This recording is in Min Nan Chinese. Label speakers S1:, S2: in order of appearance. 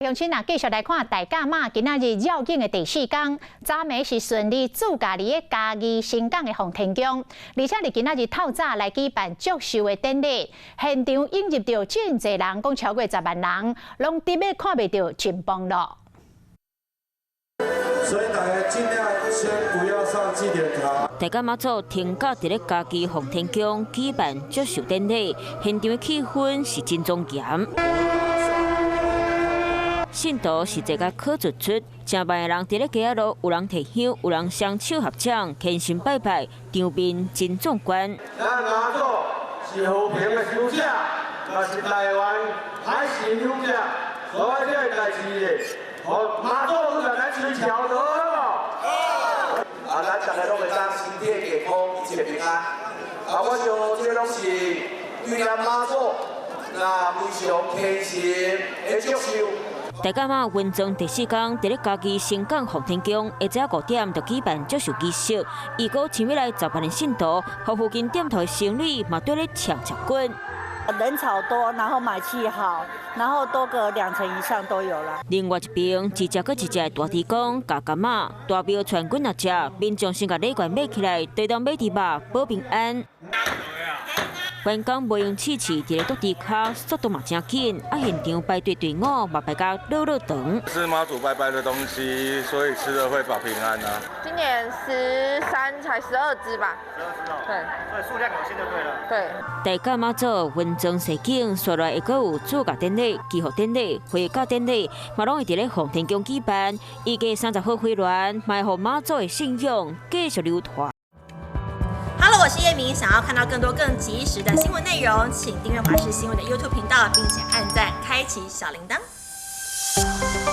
S1: 鄉親啊，繼續來看大甲媽今仔日繞境的第四工，昨暝是順利駐駕佇咧嘉義新港的奉天宮，而且佇今仔日透早來舉辦祝壽的典禮，現場湧入著真濟人，講超過10萬人，攏佇欲看袂著真崩咯。
S2: 所以大家盡量先不要上祭典台。
S3: 大甲媽祖停駕佇咧嘉義奉天宮舉辦祝壽典禮，現場的氣氛是真莊嚴。信徒是坐甲可突出，成萬的人佇咧街仔路，有人提香，有人雙手合掌，虔誠拜拜，場面真壯觀。
S2: 咱媽祖是和平的使者，也是台灣海事使者，所以這个代誌咧，予媽祖來來吹橋就好了。啊，咱大家攏會當身體健康，一切平安。啊，我想這攏是對咱媽祖那非常虔誠的祝壽。
S3: 大甲媽雲裝第四工，佇咧嘉義新港奉天宮，下晝5點就舉辦祝壽儀式。預估請來10萬的信徒，和附近店頭的生意嘛綴咧搶食滾。
S4: 人潮多，然後買氣好，然後多個2成以上都有啦。
S3: 另外一邊，一隻閣一隻大豬公共柑仔，大廟傳幾若隻，民眾先共禮券買起來，地當買豬肉保平安。員工無閒試試，佇咧篤豬跤，速度嘛誠緊，啊，現場排隊隊伍嘛排甲老老長。
S5: 是媽祖拜拜的東西，所以吃了會保平安啊。
S6: 今年13才12隻吧？
S7: 12隻哦。
S6: 對，
S7: 所以數量有限就對了。
S6: 對。
S3: 大甲媽祖雲裝西景，紲來會閣有祝駕典禮、祈福典禮、回教典禮，嘛攏會佇咧奉天宮舉辦。預計30號回鑾，嘛會予媽祖的信仰繼續流傳。
S8: Hello，我是葉明，想要看到更多更及時的新聞內容，請訂閱華視新聞的 YouTube 頻道，並且按讚，開啟小鈴鐺。